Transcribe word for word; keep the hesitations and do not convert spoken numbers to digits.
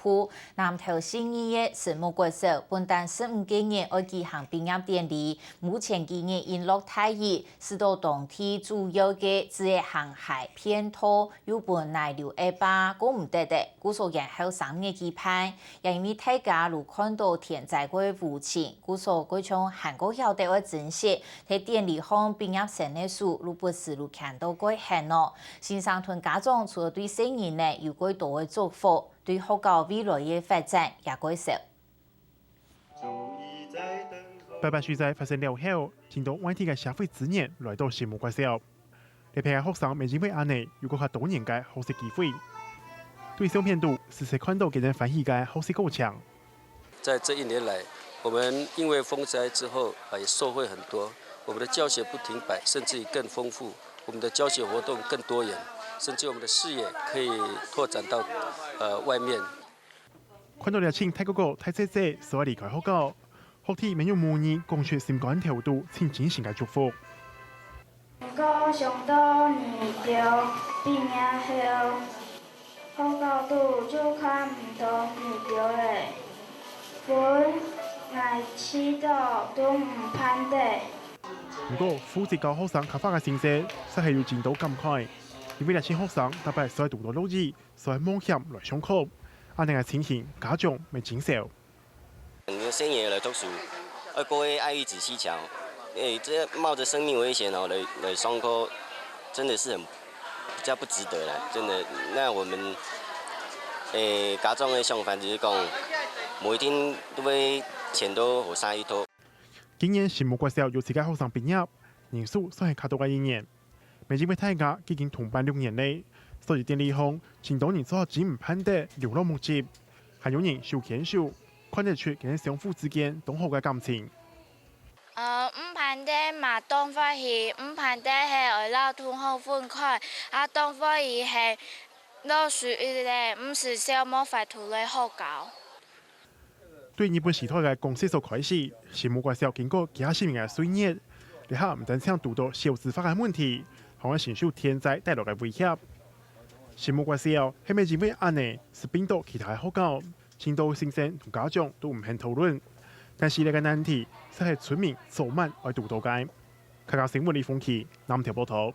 部，南投信義个神木國小，本旦十五个人愛舉行畢業典禮，目前佢人已落大雨，使到當地主要个職業行鞋、便當又分泥流壓霸，過毋得个，故所延後三日舉辦。也因為大家都看到天災个無情，故所該像還過曉得愛珍惜，在典禮項畢業生个手，都不時都牽到該絚哦。先生同家長除了對細人呢有過多个祝福， 對學校未來个發展也蓋少。八八水災發生了後，盡多外地个社會資源來到神木國小。這批个學生乜因為恁呢，有過較多元个學習機會。對相片肚，實實看到佢等歡喜个學習過程。在這一年來，我們因為風災之後，啊，也受惠很多。我們的教學不停擺，甚至於更豐富。我們的教學活動更多元，甚至我們的視野可以拓展到呃外面。看到這群大哥哥、大姊姊所愛離開學校，學弟乜用母語講出心肝頭肚盡真誠个祝福。毋過想到二中畢業後，學校肚就看毋到二中咧，分𠊎試著都毋盼得。毋過，負責教學生客話个先生，實係有真多感慨，因為這群學生逐擺所愛堵到落雨， 所以冒險來上課，恁呢个情形家長乜真愁。很多生也來讀書，要過愛愛一直西橋，哎，這冒着生命危險哦來來上課，真的是很比較不值得啦，真的。那我們，哎，家長的想法就是講，無一定都會錢都好下一拖。今年神木國小有七个學生畢業，人數算係較多个一年。 乜因為大家已經同班六年咧，所以典禮項盡多人做真毋盼得流落目汁，還有人手牽手，看得出佢等相互之間當好个感情。呃，毋盼得嘛當歡喜，毋盼得係愛摎同學分開，啊當歡喜係老師一个毋使笑無法度來學校。 對日本時代个光緒所開始，神木國小經過幾下十年个歲月，這下毋單淨堵到少子化个問題，還愛承受天災帶來个威脅。神木國小係乜因為恁呢，失兵到其他个學校，盡多先生同家長都毋肯討論。但是這个難題，實係村民早晚愛堵到个。客家新聞李鳳琪，南投報導。